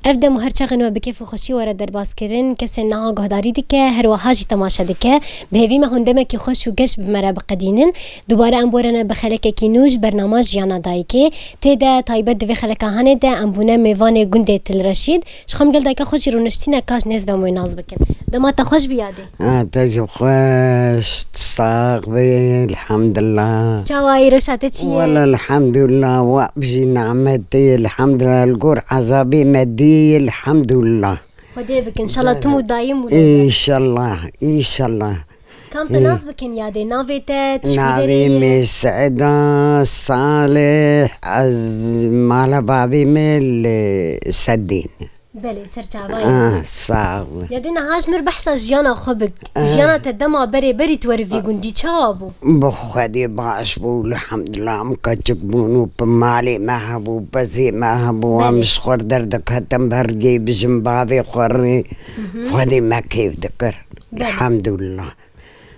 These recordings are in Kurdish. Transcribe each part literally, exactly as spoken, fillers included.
Ev dem û her çaxên we bi kêf û xweşî were derbaskirin, kesên niha guhdarî dike, her wiha jî temaşe dike. Bi hêvî me hûn demekî xweş û geş bi me re biqedînin. Dubare em borene bi xelekekî nû ji bernama Jiyana Dayikê. Tê de taybet di vê xeleka hanê de em bûne mêvanê gundê Til Reşîd. Ji xwe em gel dayika xwe jî rûniştîne, kaş nêz ve em wê nas bikin. Dema te xweş bî yadê. Ha, te jî xweş, tu sax bî, elhamdulillah. Çawa yî, roşa te çi ye? Wele elhamdulillah, we bijî, nimetê, elhamdulillah, li gor ezabê me dî, elhamdulillah. Xwedê bikin, inşallah tim û dayim û. Înşallah, înşallah. Kam te nas bikin yadê, navê te, tu ji kî derê yî? Navê me Seida Salih, ez mala bavê me li Sedîn. Belê, serçava ye. Ah, sağ ol. Ya dê niha ji mir behsa jiyana xwe bik. Ah. Jiyana te dema berê berî tu werî vî gundî çawa bû? Bi Xwedê baş bû, elhamdulillah, em keçik bûn û bi malê me hebû, bezê me hebû, em Belê. Ji xwe derdiketin bergê bijin bavê xwe rê. Xwedê me kêf dikir. Belê. Elhamdulillah.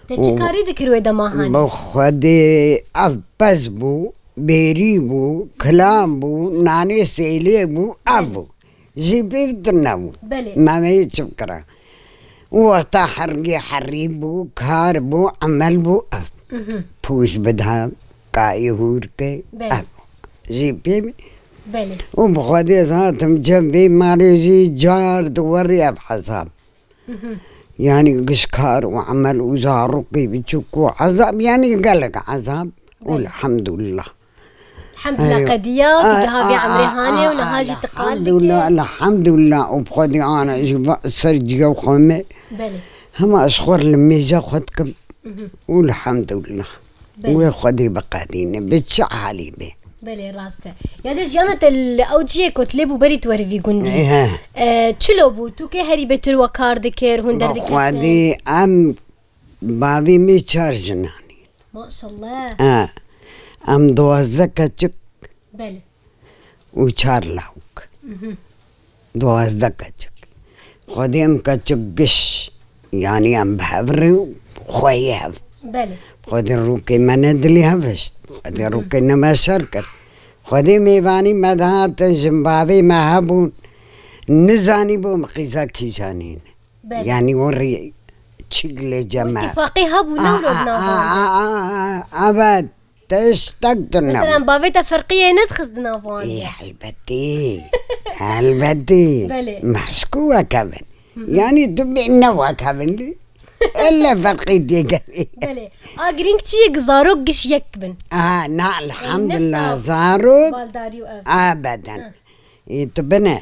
Te çi karî dikir wê dema hanê? Bi Xwedê ev pez bû, bêrî bû, kilam bû, nanê sêlê bû, ev bû. Jî pê tune bû. Belê. Memeyê çi bikira. Û wexta hergê herî bû, kar bû, emel bû, ev. Mhm. Pûş bida, kayê hûr ke, Belê. Ev. Jî pê Belê. Û bi Xwedê ez hatim cem vê malê jî car di werî ev hesab. Mhm. Yanî giş kar û emel û zarokê biçûk û ezab, yanî gelek ezab. Belê. Elhamdulillah. Elhamdulillah, qediya, tu di havî emrê hanê û niha jî tu qal dike. Elhamdulillah, elhamdulillah, û bi Xwedê ana jî va ser ciya xwe me. Belê. Hema ji xwe li mêja xwe dikim. Mhm. Û elhamdulillah. Belê. Wê Xwedê biqedîne, bi çi halî be. Belê, rast e. Ya de jiyana te li ew ciyê ku tu lê bû berî tu werî vî gundî. Ehe. E, çilo bû? Tu kê herî bêtir we kar dikir, hûn Bi derdiketin? Xwedê em bavê me çar jinan e. Maşallah. E, em duwazdeh keçik Belê. Û çar lawik. Mhm. Duwazdeh keçik. Xwedê em keçik giş. Yanî em bi hev rê û xweyê hev. Belê. Xwedê rûkê me ne dilî hevişt. Xwedê Mhm. rûkê ne me şer kir. Xwedê mêvanî me dihatin, jin bavê me hebûn. Nizanî bû em qîza kîjanê ne. Belê. Yanî o rê çik lê cem me. Îtîfaqî hebû, ne wilo di nav wan de. A, a, a, a, evet. Tiştek tu nebû. Mesela bavê te ferqiyê nedixist di nav wan de. Ê, helbetî. Helbetî. Belê. Meşkû wekevin. Hı hı. Yanî tu bê ne wekevin lê. Elle ferqî têkevê. Belê. A girîng çi ye, zarok giş yek bin. A, na, elhamdulillah, zarok. Baldarî û ev. Ebeden. Hı. Ê, tu bine.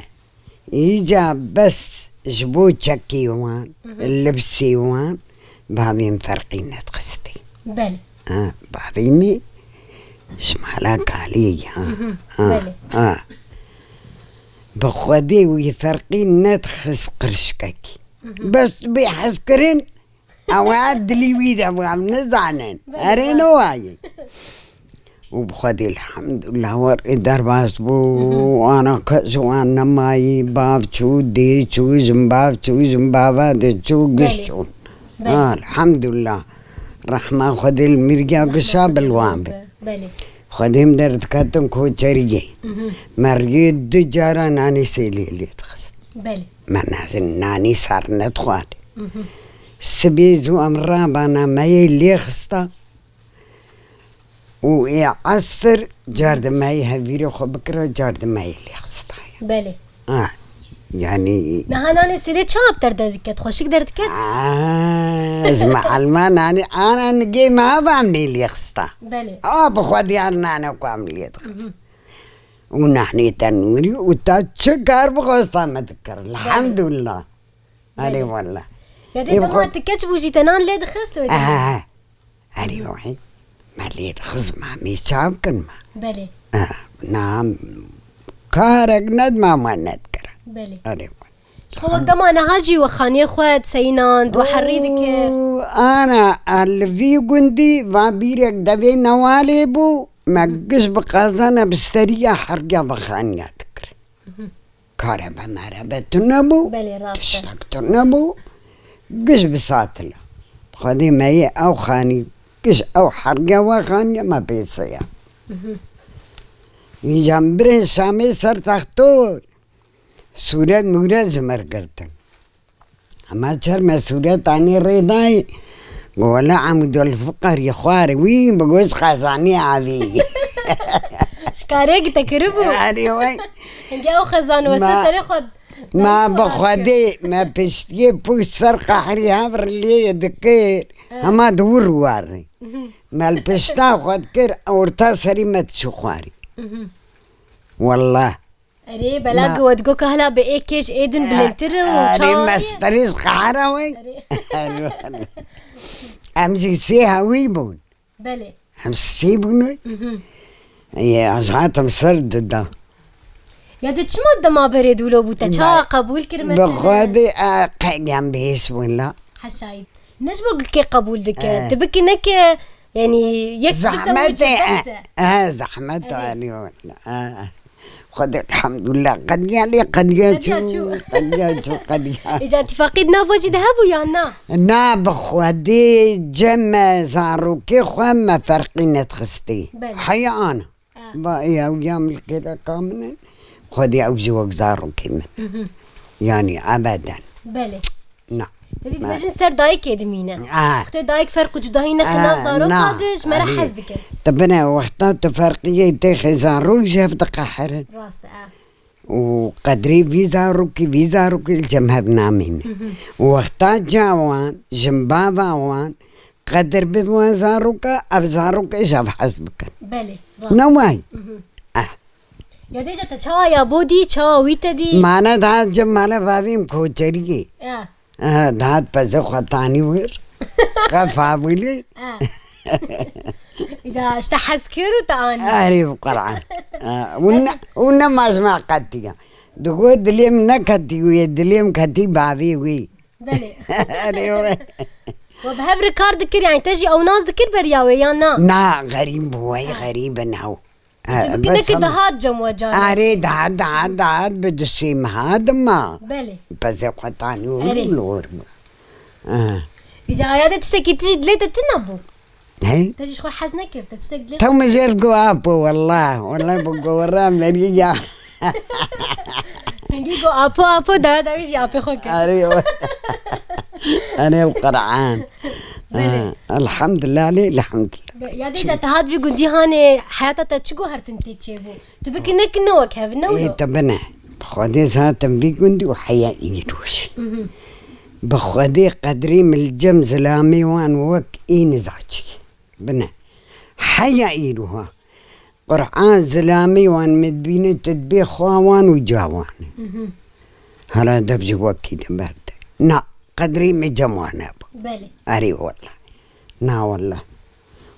Îca bes ji bo çekê wan, Mhm. libsê wan, bavê min ferqî nedixistê. Belê. Ha, bavê min ji mala kalê ya. Mhm. Ha, Belê. ha. Bi Xwedê wî ferqî nedixist qirşkekî. Mhm. Bes bê hezkirin, Ew e dilî wî de bû, em nizanin. Belê, Erê belê. ne wayî. Û bi Xwedê elhamdulillah wer ê derbas bû, Hı hı. ana kes ji wan nemayî, bav çû, dê çû, jinbav çû, jinbava de çû, giş Belê. çûn. Belê. Ha, elhamdulillah. Rehma Xwedê li mirgiya gişa bil wan be. Belê. Xwedê em derdiketin koçeriyê. Hı hı. Me rê du cara nanê sêlê lê dixist. Belê. Me nanê sar nedixwar. Mhm. Sibê zû em rabana me yê lê xista û ê esir car di me yê hevîrê xwe bikira, car di me yê lê xistaya. Belê. Ha, yanî Niha nanê sêlê çawa bi te re derdiket? Xweşik derdiket? Aa, ez me elma nanê ana nigê me hava em nê lê xista. Belê. A bi xwe diyar nane ku em lê dixist. Mhm. Û nanê tenûrî û ta çi kar bixwesta me dikir. Elhamdulillah. Erê Belê. wele. Ya dê Ê, dema xwe- tu keç bû jî te nan lê dixist wê Ehe, demê? he. Erê wê. Me lê dixist me mê çav kin me. Belê. Eh, na karek nedma me nedikir. Belê. Erê wê. Ji xwe wek dema niha jî we xaniyê xwe diseyînand, we herî dikir. Û ana, a, li vî gundî va bîrek devê newalê bû. Me Hı. giş bi qazana bi seriya hergiya ve xaniya dikir. Hı hı. Karebe merebe tune bû, Belê, rast e. tiştek tune bû, giş bi satila. Xwedê me yê ew xanî, giş ew herge we xaniye me pê seya. Mhm. Îca em birin Şamê ser textor. Sûret mûret ji mir girtin. Hema çer me sûret anî rê dayê. Got, "Wele Emûdulfiqar yê xwarê wî bi goş xezanî avî." Şkareyek te kiribû. Erê wey. Hingê ew xezan wese Ma- serê xwe Ma bi Xwedê, me piştiyê pûş ser qehrî hev rilê dikir. Hema di wir warê. Me li pişta xwe dikir, orta serî me diçû xwarî. Wallah. Erê, bela Ma- gu-, we digo ka hela bi ê kêj ê din bilindtir û Erê, çawa me ye? Sterî ji qehra wê. Erê. Erê, wallah. Em jî sê hewî bûn. Belê. Em sê bûn wê. Mhm. Ê, ez hatim ser duda. Ya de çima dema berê dûlo bû te? Çawa qebûl kir mesela? Bi Xwedê, e, qe-, yan bihêş bûn la. Heşayî. Ne ji bo kê qebûl dike. Eh. Tu bikî neke, yanî yek Zehmet e, bes e. Eh, zehmet e, Erê. Erê, wala. Eh, eh. Xwedê elhamdulillah, qediya lê qediya Qediya çû, çû. Qediya çû, qediya. Îca tifaqî di nav we jî de hebû yan na? Na, bi Xwedê cem me zarokê xwe me ferqî nedixistê. Belê. Heya ana. Ah. Va ê ew ya milkê de ka min in. Xwedê ew jî wek zarokê min. Mhm. Yanî ebeden. Belê. Na. Te dî Ma- dibêjin ser dayikê dimîne. Ah. Wextê dayik ferq û cudahî nexin nav Ah, zaroka na. de ji me re Erê. hez dikin. Te bine wexta tu ferqiyê têxê zarok ji hev diqehirin. Rast e. Û qedrê vî zarokî, vî zarokî li cem hev namîne. Mhm. Û wexta ca wan, jin bava wan, qedir bidin wan zaroka, ev zarok ê ji hev hez bikin. Belê, rast. Ne wayî? Mhm. Eh. Ya dêja te çawa ya bo dî, çawa wî te dî? Mane dihat cem mala bavîm koçeriyê. Ya. Eh, dihat pezê xwe tanî wir. Qefa bûlê. Eh. Îca ji te hez kir û te anî. Erê bi Qur'an. Eh, û ne, û ne ma ji me qetiya. Digot dilê min neketî wê, dilê min ketî bavê wê. Belê. Erê we. We bi hev re kar dikir, yani te jî ew nas dikir beriya wê yan na? Na, xerîb bû, wey Ha. xerîb in hew. Tu Ha, bikî bes neke em- dihat cem we caran. Erê, dihat, dihat, dihat, bi du sê meha dima. Belê. Pezê xwe tanî û Erê. li wir bû. Ha. Îca aya de tiştekî tu jî dilê te tune bû. Hey? Te jî ji xwe hez nekir, te tiştek dilê Tew me jêr got apo, wallah. Wallah, bi gora meriya. Hingî got apo, apo, dawa dawî jî apê xwe kir. Erê, we- Erê, bi Qur'an. Belê. Ha, elhamdulillah, lê, elhamdulillah. Be-, ya dêca te hat vî gundî hanê heyata te çi guhertin tê çêbû? Tu bikî nekin ne wek hev, ne Ê, wilo? te bine. Bi Xwedê zaten vî gundî û heya îro jî. Mhm. Bi Xwedê qedrê min li cem zilamê wan wek ê nizaçî. Bine. Heya îro ha. Qur'an zilamê wan min dibîne tu dibê xwa wan û ca wan. Mhm. Hala dev ji wekî de berde. Na, qedrê min cem wan hebû. Belê. Erê wallah. Na wallah.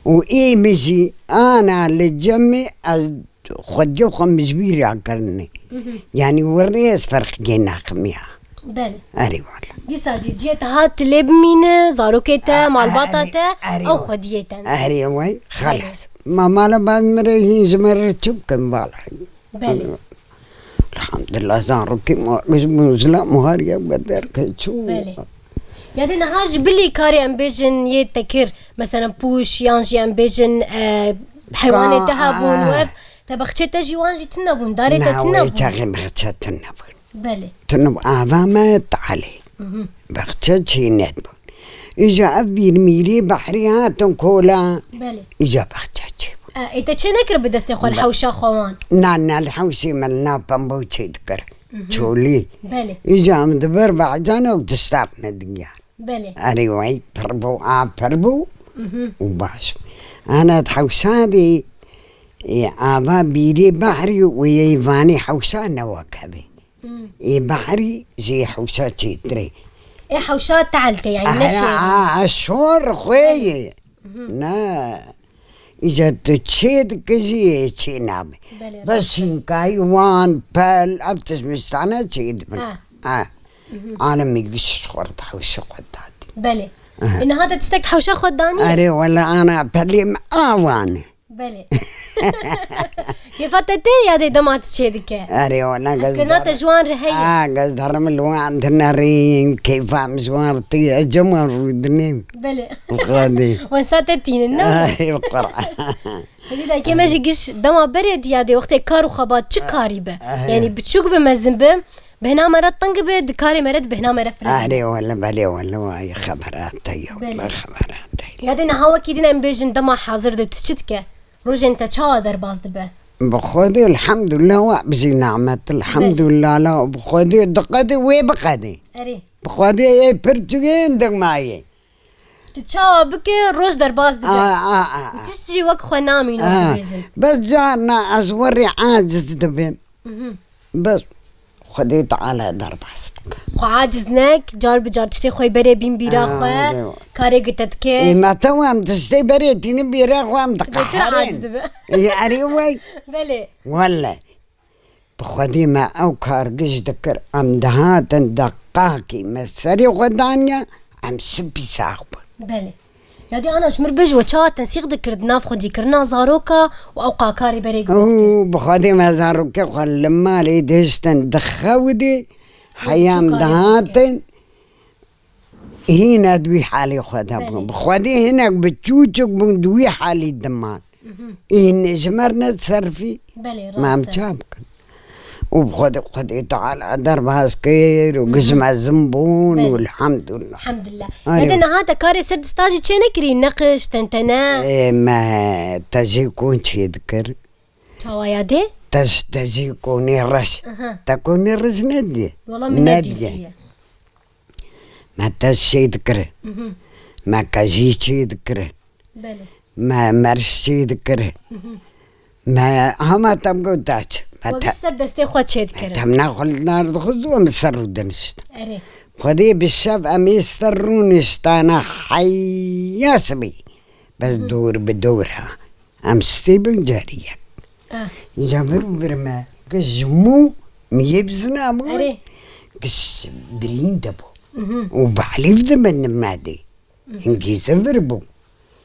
Û ê min jî ana li cem min ez xwediyê xwe min ji wî rakirinê. Mhm. Yanî wirnê ez ferqikê naxim ya. Belê. Erê wala. Dîsa jî ciyê te hat tu lê bimîne, zarokê te, Ah, malbata erê, te, erê ew we. xwediyê te ne. Erê we, xelas. Belê. Ma mala bavê min re hîn ji me re çi bikin vala. Belê. Elhamdulillah, zarokê me ji bûn zilam û har ya me derkê çû. Belê. Ya dê niha ji bilî karê em bêjin yê te kir, mesela pûş yan jî em bêjin, e, heywanê te hebûn, Ka-, û ev te bexçê te jî wan jî tune bûn, darê te Na, tune wê bûn. çaxê bexçe tune bûn. Belê. Tune bû, ava me talê. Mhm. Bexçe çêned bûn. Îja ev bîrmîrî behrî hatin kola. Belê. Îja bexçe çê bûn. E, ê te çê nekir bi destê xwe li Be- hewşa xwe wan? Na, na, li hewşê me li nav pembo çê dikir. Mhm. Çolî. Belê. Îja em di ber becan û diştar me digiyan. Belê. Erê wey pir bû, a pir bû Mhm. û baş. Ana di hewşa dê, ê, ava bîrê behrî û yê vanê hewşa ne wek hevê. Hmm. Ê behrî jê hewşa çêtirê. Ê hewşa tehl tê, yani ne Aha, şey. aha, şor xwê ye. Mhm. Ne. Îca tu çê dikijî, ê çê nabe. Belê, Bes rast. şinkayî wan, pel, ev tişt mistane çê dibin. Ha. Ha. Mhm. Alemî giş xwe dihewşe xwe dadî. Belê. Aha. Ê, niha te tiştek hewşa xwe danî? Erê, wela ana pelê min awan e. Belê. Kêfa te tê ya dê dema tu çê dike? Erê, wela Ez gez kirina te der- ji wan re heye. Ha, gez derim li wan dinerîn, kêfa min ji wan re tê, ez cem wan rû dinêm. Belê. Bi Xwedê. Wen sa te tînin, ne? Erê, bi Qur'an. Hêdî dayikê me jî giş dema berê diya dê wextê kar û xebat çi karî be. Erê. Yani biçûk be mezin be, Bêhna me re teng be, di karê me re, di bêhna me re fireh be. Erê wele, belê wele, wayê xebera te ye, Belê. wele xebera te ye. Ya dê niha wekî din em bêjin dema hazir de tu çi dike? Rojên te çawa derbas dibe? Bi Xwedê, elhamdulillah, we bijî nimet, elhamdulillah, la bi Xwedê, diqedê wê biqedê. Erê. Bi Xwedê ê pir çûyên dixmayê. Tu çawa bike, roj derbas dibe. A, a, a, a. Û tişt jî wek xwe namîne, A, dibêjin. Bes carna ez werî aciz dibim. Mhm. Bes Xwedê Teala derbas dibe. Xwe aciz nek, car bi car tiştê xwe berê bîn bîra A, xwe, rê. karê ku te dike. Ê, me te wem tiştê berê tînin bîra xwe em Bêtir aciz diqeherên. dibe. Ê, erê wey. Belê. Wele. Bi Xwedê me ew kar giş dikir, em dihatin deqakî me serê xwe daniye, em spî sax bûn. Belê. Ya dê ana ji mir bêj we çawa tensîq dikir di nav xwedîkirina zaroka û ew qakarê berê Û gotî. bi Xwedê me zarokê xwe li malê dihiştin dixewidê, heyam Çûka dihatin, hîne di wî halê xwe de bûn. Belê. Bi Xwedê hinek bi çûçik bûn di wî halî diman. Mhm. Îne ji me re ne serfî. Belê, Mam rast e. çap kin. Û bi Xwedê, Xwedê Teala derbas kir û Mhm. giz mezin bûn û Belê. elhamdulillah. Elhamdulillah. Arê. Hede niha te karê ser dista jî çê nekirî, neqiş, tentene? Ê, me tejî kon çê dikir. Çawa ya dê? Tej, tejî konê reş. Aha. Te konê reş nediye? Wala min Nediye. nedîtiye. Me tez çê dikirin. Mhm. Me qejî çê dikirin. Belê. Me merş çê dikirin. Mhm. Me hema te bi got daç. Me Xwe te, ser destê xwe çê me dikirin. temna xwe li dar dixist û em li ser rû diniştin. Erê. Xwedê bi şev em ê ser rû niştana heya sibê. Bes Mhm. dor bi dor ha. Em stê bin carî yek. Ah. Îca vir û vir me. Giş ji mû miyê bizina bû. Erê. Giş birîn de bû. Mhm. Û balîv de bin me dê. Mhm. Hingî zivir bû.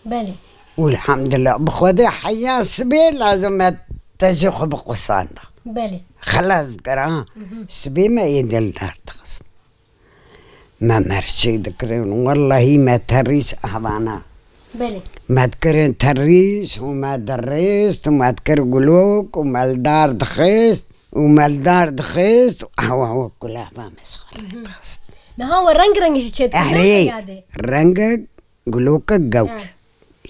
Belê. Û elhamdulillah, bi Xwedê heya sibê lazim me tejê xwe biqusanda. Belê. Xelas kir ha. Mhm. Sibê me ê dildar dixist. Me merçê dikirin, wellahî me terîş ahvana. Belê. Me dikirin terîş û me dirêst û me dikir gulok û me li dar dixist û me li dar dixist û ahwa wek gulaba me ji xwe re dixist. Niha we reng reng jî çê dikirin Erê, ya dê? rengek gulokek gewr. Ha.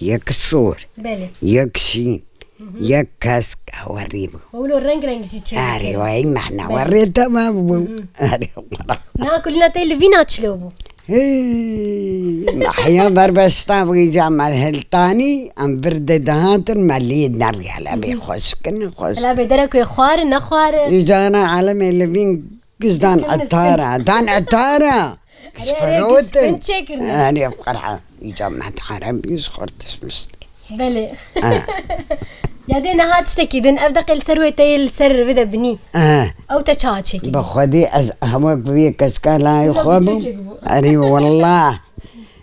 Yek sor, Belê. yek şîn, Mhm. yek kesk, ew rî bû. Wilo reng reng jî çê Erê, dikirin. wey mehna Belê. werê temam bû. Mhm. Erê, wala. Na kulîna te li vîna çilo bû? Hey, heya berbeşta bû, îca me hiltanî, em vir de dihatin, me lê neriya, le bê Mhm. xweşkin, xweş. Ela bê dere ku xwarin, nexwarin. Îcana alemê li vîn Giş dan Giş kirin etara, dan etara. Giş Erê, erê, giş firotin. spin çêkirin. Erê, qara. Îca me tara bî, ji xwe dişmişt. Belê. Ha. Ya dê niha tiştekî din, ev deqê li ser wê te yê li ser rivê de binî. Ha. Ew te çawa çêkirî? Bi Xwedê ez hewek bi vê keşka layê Wilo xwe bi bûm. çûçik bû. Erê, wallah.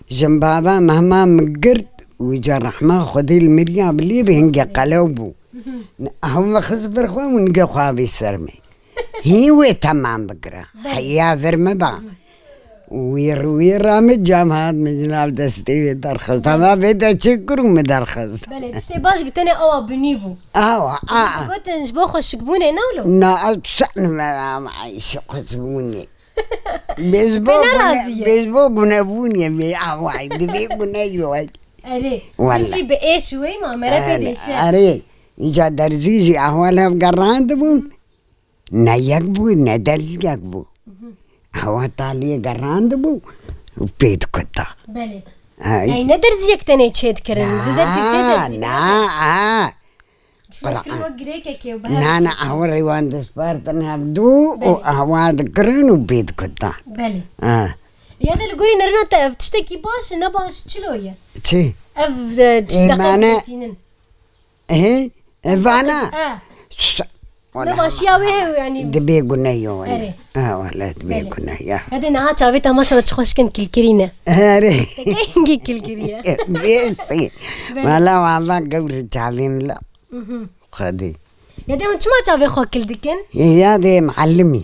Jin baba mehma min girt, wî ca rehma Xwedê li miriya bilê bi hingê qelew bû. Mhm. Ew me xist vir xwe û nigê xwe avê ser me. Hî wê temam bikira. Belê. Heya vir me ba. Hı. Wî rûyê ra min cam hat min ji nav destê wê derxist. Belê. Hema vê de çi kir û min derxist. Belê, tiştê baş gi tenê awa binî bû. Awa, a, a. Gotin ji bo xweşikbûnê ne wilo? Na, ew sen me ama ayşe xweşikbûnê. Bêz bo Pê gune, nerazî ye. bêz bo gunebûnê bê away, divê gune yoy. Erê. Wala. Jî bi êş wê ma mere pê Erê, dêşe. erê. Îca derzî jî ahwal hev gerandibûn. Ne yek bû, ne derziyek bû. Mhm. Hewa taliyê gerandibû û pê dikuta. Belê. Ay. Ey, ne derziyek tenê çê dikirin, du derzî, sê Na, derzî, na, ne? a. Ji Qur'an. Wek girêkekê û bi her Na, na, tiştekî. Ahwa rêwan dispartin hevdû û Belê. ahwa dikirin û pê dikuta. Belê. Ha. Ya de li gorî nerina te ev tiştekî baş e, ne baş çilo ye? Çi? Ev, e, Ê, tiştekî mane- tînin. Hê? Evana. Ha. Ş-, Ne wala. başiya wê hew, yanî. Dibê gune yo. Erê. Ha, wala dibê Belê. gune ya. Hede niha çavê te maşallah çi xweşkin kilkirî ne. Erê. Te kengî kilkiriye. Bêsî. Belê. Wala wala gewr çavên la. Mhm. Xwedê. Ya dê hûn çima çavê xwe kil dikin? Ya dê muallimî.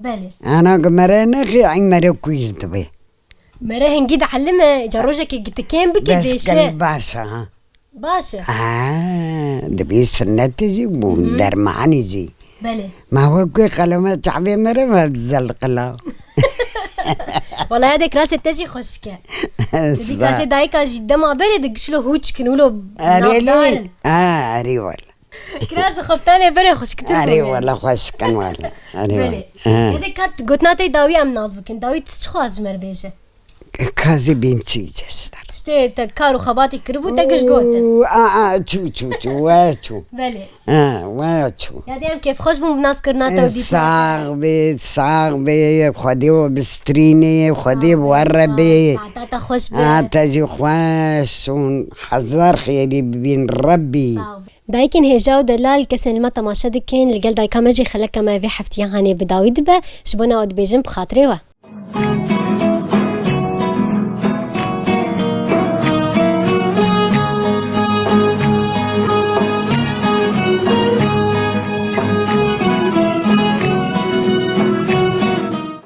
Belê. Ana ku mere nexê, ay mere kuîr dibe. Mere hingî dielime, ca rojekê gitikên bike Bes dêşe. kil baş e, ha. Baş e. Ha, dibê sinnetê jî bû, Mhm. dermanê jî. Belê. Ma we ku qeleme çavê me re me bizel qila. Wala ya de kirasê te jî xweşik e. Dizî kirasê dayika jî dema berê de gişlo hûç kin, wilo Erê lê. navdarin. Ha, erê wala. Kirasê xeftanê berê xweşkitir Erê bû. Wala xweşikin wala. Erê Belê. Wala. Ha. Ya de kat gotina te dawî em nas bikin. Dawî tu çi xwaz ji me re bêje? Kazî bîm çi ceşdar. Tiştê te kar û xebatê kiribû te giş gotin. Aa, çû çû çû we çû. Belê. Ha, we çû. Ya de em kêfxweş bûn bi naskirina te û dîtina te. Sax bê, sax bê, Xwedê we bistrînê, Xwedê bi we re bê. Saeta te xweş be. Ha, te jî xweş û hezar xêrî bibîn Rebbî. Sağ ol. Dayikên hêja û delal, kesên li me temaşe dikin, li gel dayika me jî xeleka me vê heftiya hanê bi dawî dibe, ji bona ew dibêjin bi xatirê we.